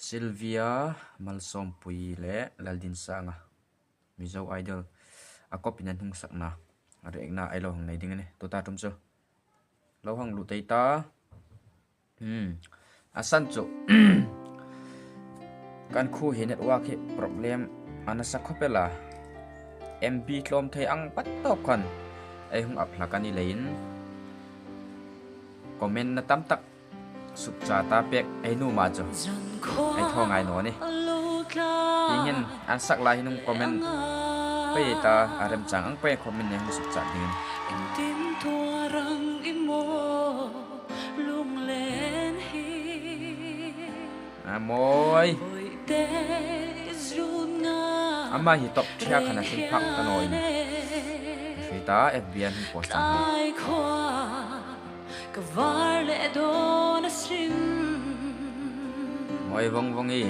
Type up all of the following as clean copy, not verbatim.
Sylvia Malsawmpuii leh Laldinsanga Mizo Idol a kawp in an hnung sakna a rehna ai lo hang nei ding a ni tuta tum chu lo hang luh thei ta umm a san chu kan khu hi network hi problem a nasa khawp ela M_B tlawm thei ang pat tawp khan ei hung up hlak a ni leiin comment na tam tak. Suk cha ta pek ei nu ma chu ei thaw ngai no ni. Ti hin an sak lai hinung comment pe ta a rem chang ang pe comment ne hung suk cha ding. A mawi. Ama hi top thia khana sin phak ta noi. Hri ta FB an hung post ang. Ka var leh dawn a sin. Mawi vawng vawng i.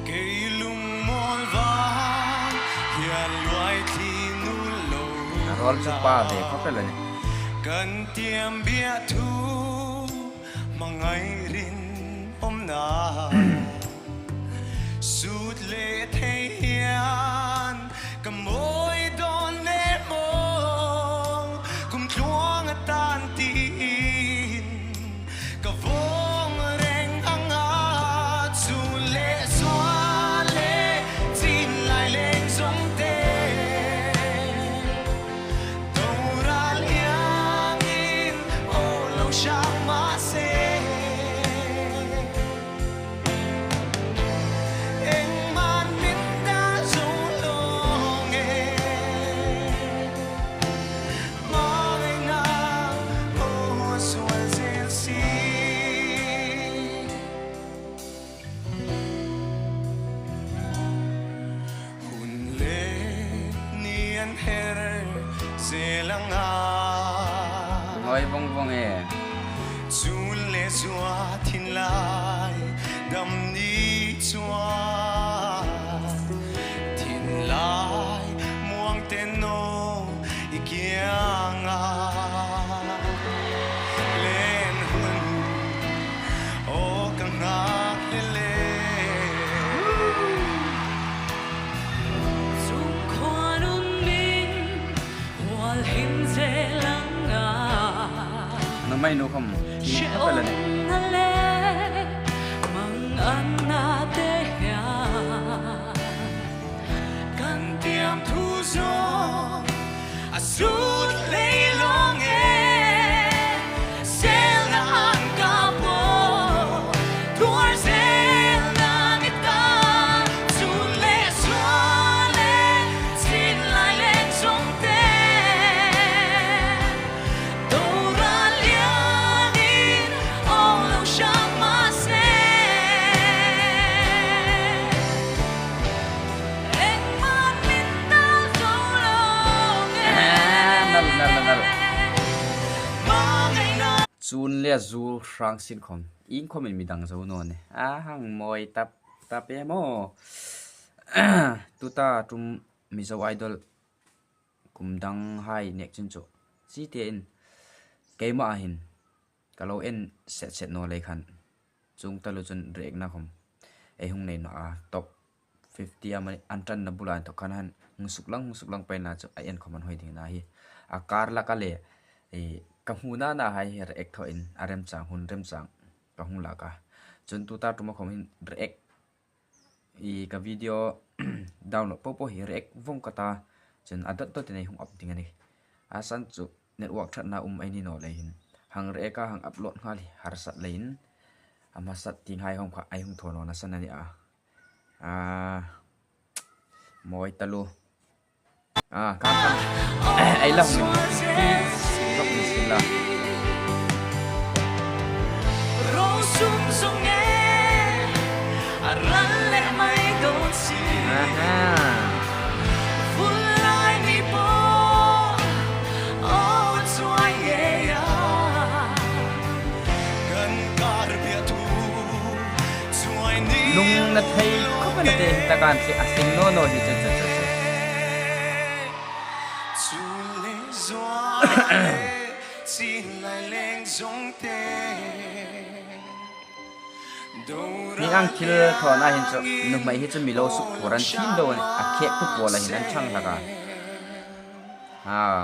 Kei lungmawl var hian luai thli nul lo A rawl chu pa ve khawp el a ni. Kan tiam biah thu hmangaih rin awmna sut leh thei hian Ka mawi dawn le maw kum tluang atan tiin ka vawng reng ang a chu leh zual leh chin lai leng zawng te doral hiangin aw lo hrang mahse. Engmah min dah zo lawng e Hmangaihna aw a sual zel si Hun leh ni an her zel ang a. Ngawi vawng vawng e. Chun leh zua thinlai dam ni chuan thinlai muang te naw i kiang a len hun aw ka nghak hlel e. Na mai nu khom hi khop la ni. Kan tiam thu zawng a sut hlei lawng e Selna an ka pawh tuar zel na ni ta Chun leh sual e chin lai leng zawng te Doral lianin aw lo hrang mahse Engmah min dal zo lo nge. Nal nal nal. Chun le zu hrang sin khom ing khom in midang zo no ne a hang mawi tap tap e maw tuta tum Mizo Idol kum dang hai nek chin chu chi te in keimah ah hin ka lo en set set no lei khan chung ta lu chun rek na khom ei hung nei no a top 50 a mani an tan na bulah an thawk khan han hung suk lang hung suk lang paina chu a en khawm an hawi ding na hi a kar laka leh ih ka hmu na na hai hi react thawh in a remchang hun remchang ka hung lak a chuan tuta tuma khawm hin react ih ka video download pawh pawh hi react vawng ka ta chuan a dawt dawt in a hung up ding a ni a san chu network that na um aini nawh leh hin hang react a hang upload nghal hi harsat leh in a hmasat tih ngai ho kha a hung thaw lo nasa na ni a. Ah mawi ta lu ah khan khan ei la hmu rawk ni sin la. Lung na thei khawp a na te hi takan khi a hling naw naw hi chu chu chu chu. Heng ang thil thawn ah hin chu nuhmai hi chu milo suk phur an thin deuh a ni, a khek tu pawl ah hin an chhang hlak a. Haa.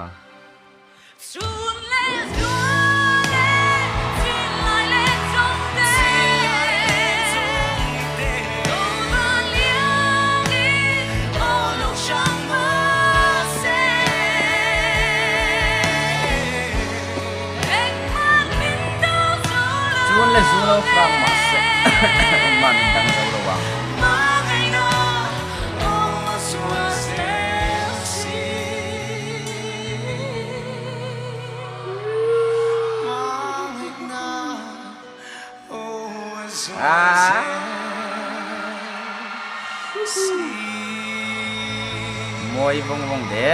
Chun le zu lo hrang mahse engmah min dang zo lo ang. Mawi vawng vawng de.